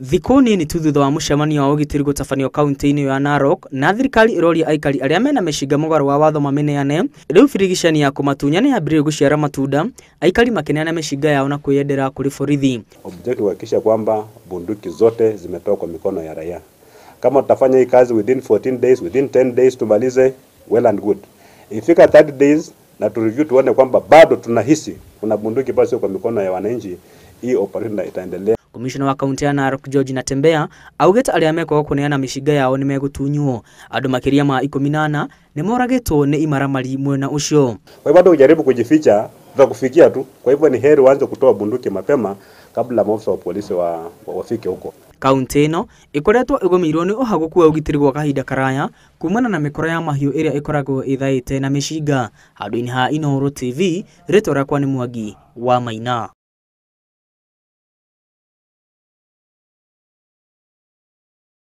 Thikũ nini tu thutha wa mũcemanio wa ũgitĩri gũtabanio kaunti-inĩ ya Narok na thirikari ĩroria aikari arĩa mena mĩcinga mũgarũ wa watho mamĩneane, rĩu birigicani ya kũmatunya nĩ yambĩrĩirie gũciara matunda, aikari makĩneana mĩcinga yao na kwĩyendera kũrĩ borithi. Objective kuhakikisha kwamba bunduki zote zimetoka kwa mikono ya raia. Kama tutafanya hii kazi within 14 days, within 10 days tumalize, well and good. Ifika 30 days na tu review tuone kwamba bado tunahisi kuna bunduki basi kwa mikono ya wananchi, hii operation itaendelea. Komishona wa kaunti ya Narok George Natembeya augĩte arĩa mekwaga kũneana mĩcinga yao nĩ megũtunywo. Andũ makĩria ma 14 nĩ moragĩtwo nĩ imaramari mwena ũcio. Kwa hivyo hata ujaribu kujificha tutakufikia tu. Kwa hivyo ni heri uanze kutoa bunduki mapema kabla maafisa wa polisi wafike huko. Kaunti ĩno ĩkoretwo ĩgũmĩirwo nĩ ũhagũku wa ũgitĩri gwa kahinda karaya kumana na mĩkora ya mahiũ ĩrĩa ĩkoragwo ĩthaĩte na mĩcinga. Handũ-inĩ ha Inooro TV, rĩtwa rĩakwa nĩ Mwangi wa Maina.